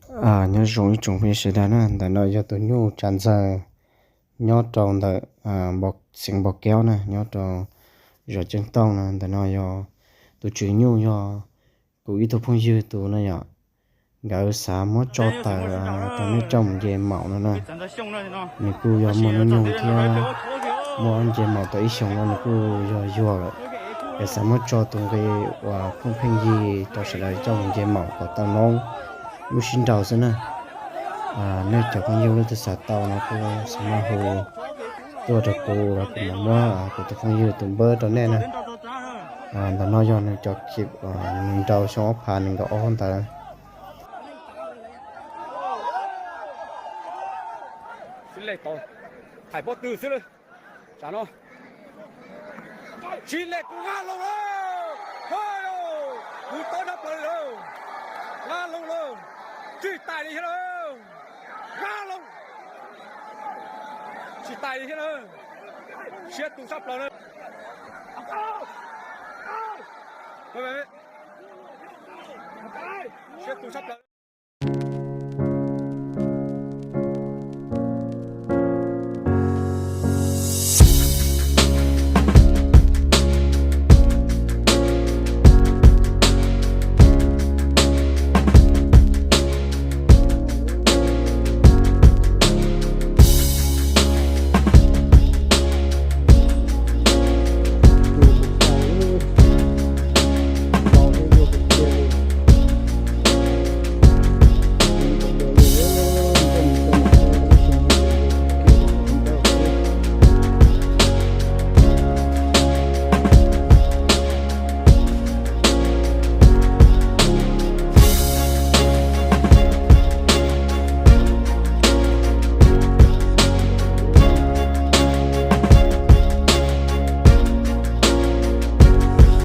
Nyob zoo ib tsoom phooj ywg sawv daws na, ntawm no yog tus nyuj tsav ntxawg nyob rau ntawm xeev Npau Keub na, nyob rau zos Ceeb Tooj na. Ntawm no yog tus tswv nyuj yog kuv ib tug phooj ywg tus no yom, nkawd xav muab tso tawm rau nej coj mus nce maum no na. Nws kuj yog muaj hnub nyoog thiab, muaj nce maum tau ib xyoos no nws kuj yog yuag lawm. Nkawd xav muab tso tus nqi uas phooj pheej yig rau sawv daws coj mus nce maum kom tau noob lub sib nraus xwb na. Nej cov phooj ywg leej twg xav tau no kuj xav maj hu tuaj rau kuv los kuv mam muab kuv tus phooj ywg tus npawb rau nej na. Ntawm no yog nws cov kib nws nrau xyoo ob phav nees nkaum ob ntawd. Hais pob tw xwb lawm. Tsam no tsis les kuv nqa loo lawm. Kuv tob nab plaws lawm. Nqa loo lawm. Tsis tais li thiab lawm. Nqa loo. Tsis tais li thiab lawm. Siab tus sab plaws lawm. Siab tus sab plaws.